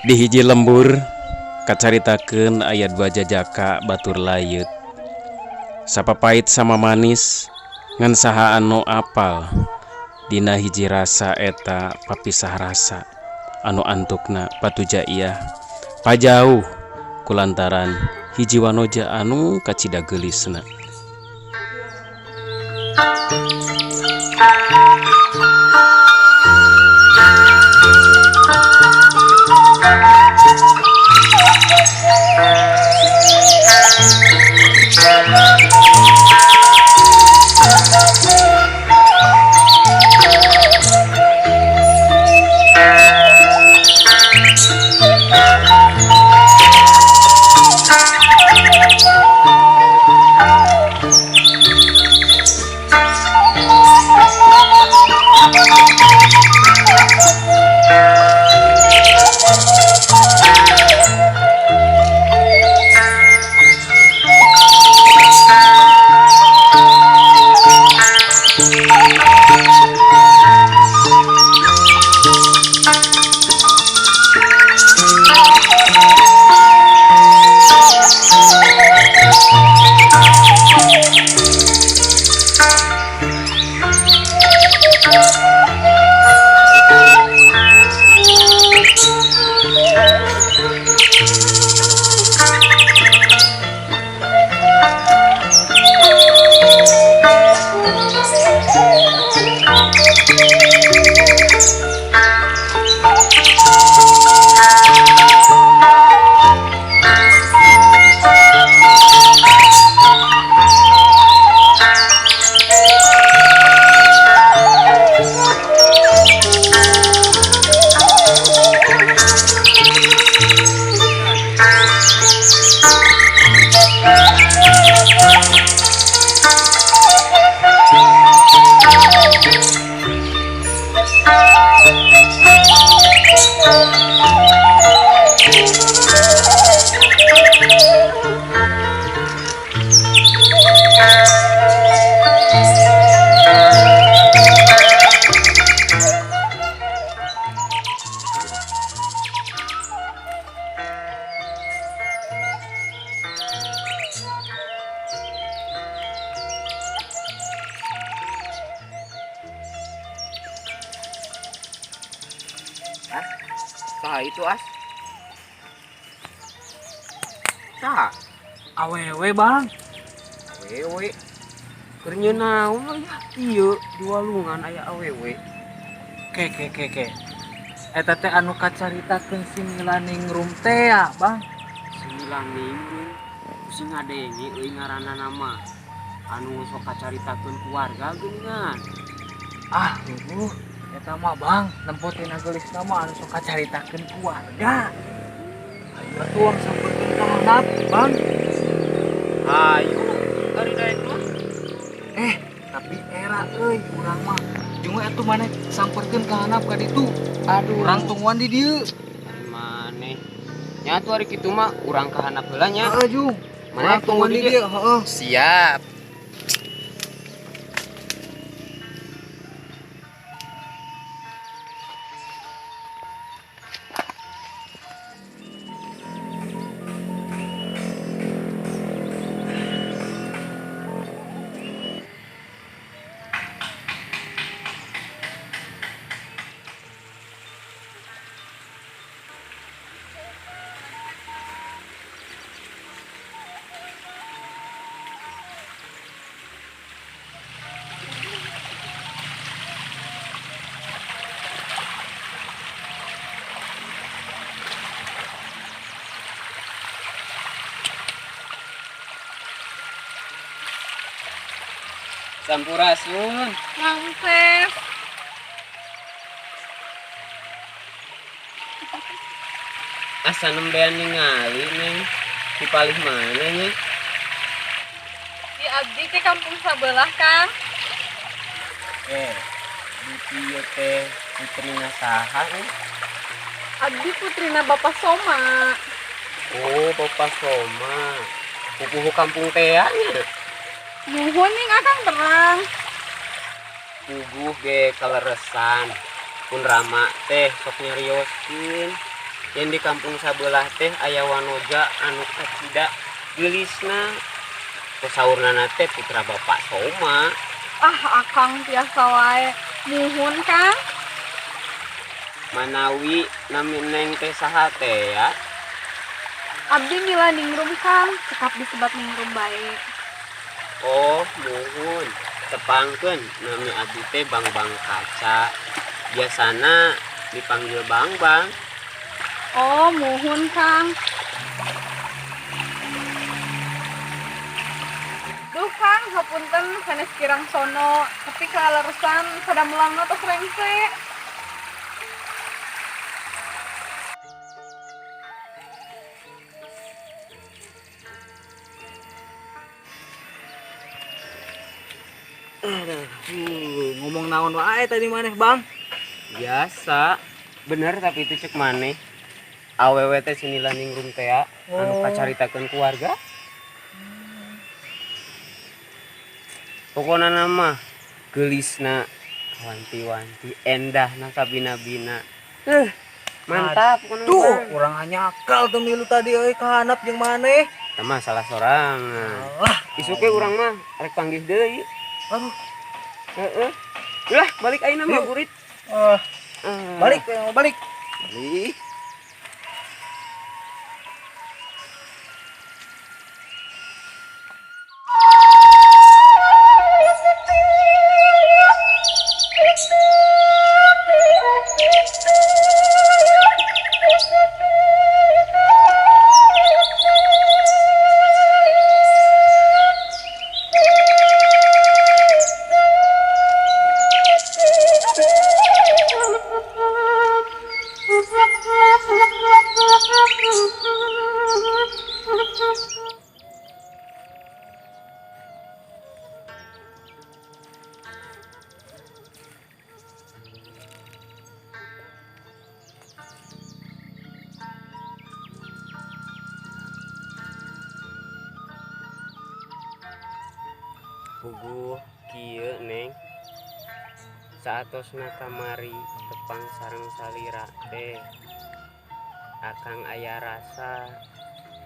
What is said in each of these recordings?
Di hiji lembur kacaritakeun aya dua jajaka batur layeut. Sapapait sama manis ngan saha anu apal dina hiji rasa eta papisah rasa anu antukna patuja iah pajauh kulantaran hiji wanoja anu kacida geulisna. Saha itu, As? Saha? Awewe, Bang. Awewe. Keur naon ya? Ieu di walungan aya awewe. Ke ke ke ke. Eta teh anu kacaritakeun si Milaningrum teh ya, Bang. Si Milaningrum. Sing ngadenge euy ngaranna nama. Anu sok kacaritakeun keluarga geuningan. Ah, luluh. Eta mah, Bang, nempo tina geulisna mah anu sok kacaritakeun keluarga. Ayo atuh urang sampeurkeun ka handap, Bang. Ayo, ari daek mah. Tapi era euy urang mah. Jeung we atuh maneh sampeurkeun ka handap ka ditu. Aduh, urang tungguan di dieu. Ari maneh. Nya atuh ari kitu mah urang ka handap heula nya. Heeh, Jung. Maneh Urang tungguan tunggu di di dieu, heeh. Siap. Sampurasun. Mangses. Asa nembean ningali neng. Di palih mana nya? Di abdi teh kampung sabelah, Kang. Di dieu teh putrina saha euy? Abdi putrina Bapak Soma. Oh, Bapak Soma. Pupuhu kampung teh nya. Nuhun ning akang terang. Puguh ge kaleresan. Pun Rama teh sok nyarioskeun. Yang di kampung sabelah teh aya wanoja anu kacida geulisna. Saurnana teh putra Bapak Soma. Ah, Akang tiasa wae. Muhun, Kang. Manawi nami Neng teh saha teh ya? Abdi Mila Ningrum, Kang. Cekap disebat Ningrum bae. Oh, muhun. Tepangkeun nami abdi teh Bang Bang Kaca. Biasana dipanggil Bang Bang. Oh, muhun, Kang. Duh, Kang, hapunten sanes kirang sono, tapi kaleresan sadamelangna tos rengse. Aduh, ngomong naon wae tadi maneh, Bang? Biasa. Bener tapi itu cek maneh. Awewe teh si Nila Ningrum teh ya, anu kacaritakeun keluarga. Pokona nama geulisna wanti-wanti endahna kabina-bina. Mantap pokona Tuh, mah. urang nyakal tuh milu tadi euy ka handap jeung maneh. Eta mah salah sorangan. Alah, Isuk ge urang mah rek panggih deui. Aduh. Heeh. Ulah balik ayeuna mah Yuk. burit. Ah, Ah. balik, balik. Balik. Puguh kieu Neng, saatosna kamari tepang sareng salira teh akang aya rasa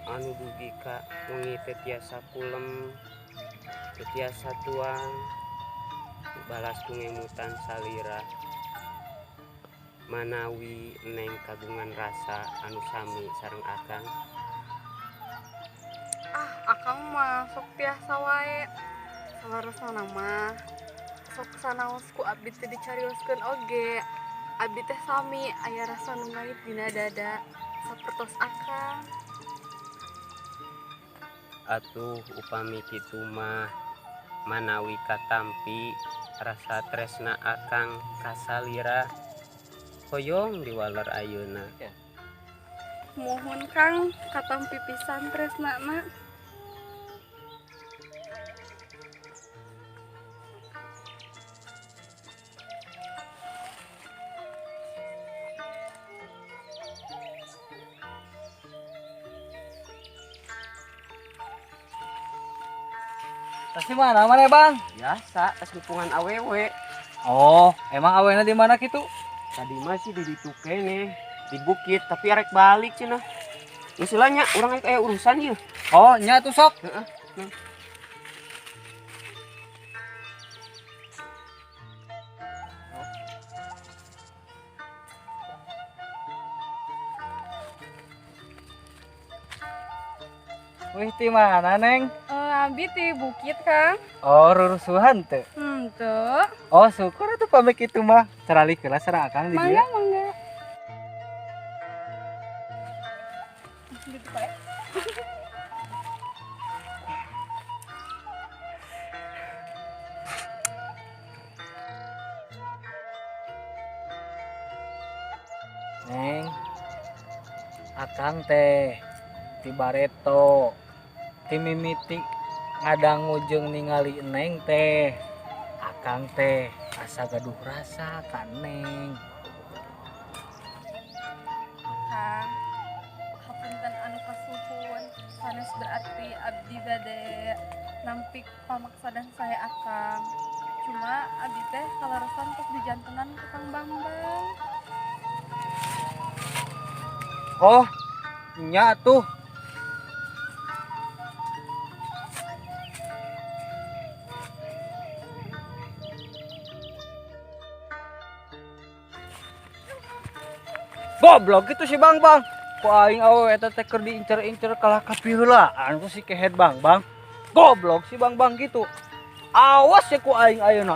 anu dugi ka wengi teh tiasa kulem, teu tiasa tuang balas ku ngemutan salira. Manawi Neng kagungan rasa anu sami sareng akang. Ah, akang mah sok tiasa wae. Saleresna mah sok sanaos ku abdi teh dicarioskeun oge. Abdi teh sami aya rasa nu ngait dina dada sapertos akang. Atuh upami kitu mah manawi katampi rasa tresna akang kasalira hoyong diwaler ayeuna. Muhun Kang, katampi pisan tresnana. Tas di mana mana, Bang? Biasa, tas dukungan awewe. Oh, emang awena di mana kitu? Tadi masih di ditu keneh, di bukit, tapi arek balik cenah. Geus heula nya, urang rek aya urusan ieu. Oh, nya tuh sok. Heeh. Wih, di mana, Neng? Abi di bukit, Kang. Oh, rurusuhan teh. Tuh. Oh, syukur atuh pamit kitu mah. Caralik heula sareng akang di Mangga, dieu. mangga. Gitu, Pak. Neng, akang teh ti bareto ti mimiti ngadangu jeung ningali Neng teh, akang teh asa gaduh rasa ka Neng. Kang, hapunten anu kasuhun, sanes berarti abdi bade nampik pamaksadan saya akang. Cuma abdi teh kaleresan tos dijantenan ku Kang Bambang. Oh, nya tuh. Goblok itu si Bang Bang. Ku aing awewe eta teh keur diincer-incer kalah kapiheulaan ku si kehed Bang Bang. Goblok si Bang Bang gitu. Awas ya ku aing ayeuna.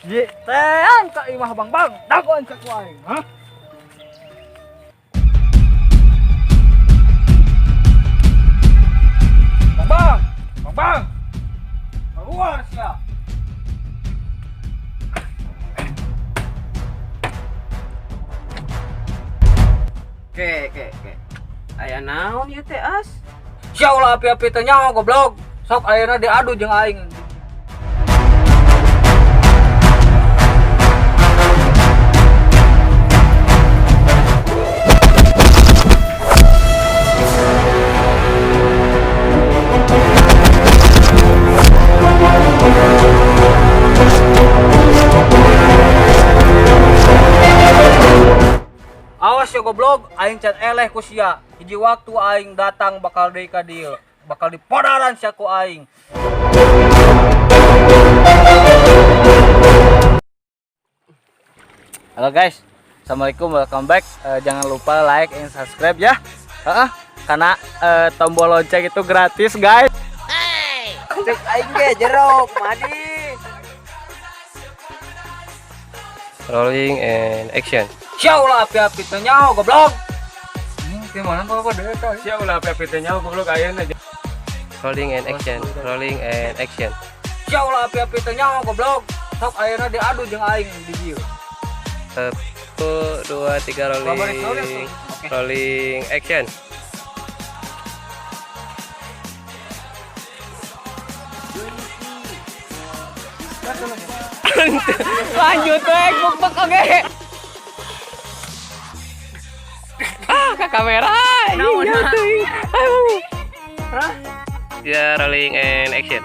Ye tean ka imah Bang Bang, dagoan ka ku aing, ha? Bang Bang, Bang Bang. Keluar sia. Ke ke ke. Aya naon ieu teh As? Sia ulah api-api teh nyaho goblok. Sok ayeuna diadu jeung aing. Awas ya goblok, aing can eleh ku sia. Hiji waktu aing datang bakal deui ka dieu. Bakal dipodaran sia ku aing. Halo guys, assalamualaikum, welcome back. Jangan lupa like and subscribe ya. Heeh, karena tombol lonceng itu gratis guys. Hey. Cek aing ge jero madi. Rolling and action. Sia ulah api-api teh nyaho goblok. Gimana apa deh eta? Sia ulah api-api teh nyaho goblok ayeuna. Rolling and action. Rolling and action. Sia ulah api-api teh nyaho goblok. Sok ayeuna diadu jeung aing di dieu. 1 2 3 rolling. Rolling action. Lanjut we buk-buk oge. Ah, ke kamera. Ya, rolling and action.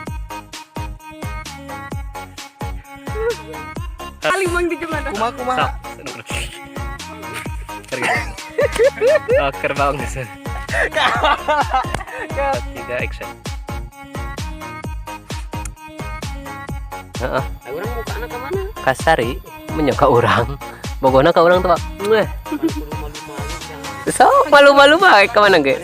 Kali mang di gimana? Kumaha kumaha. Oh, kerbang. 3 action. Heeh. Urang mukana ka mana? Kasari menyoka urang. Bogona ka urang tuh, Pak. Mwah. So, malu-malu mah ka mana ge?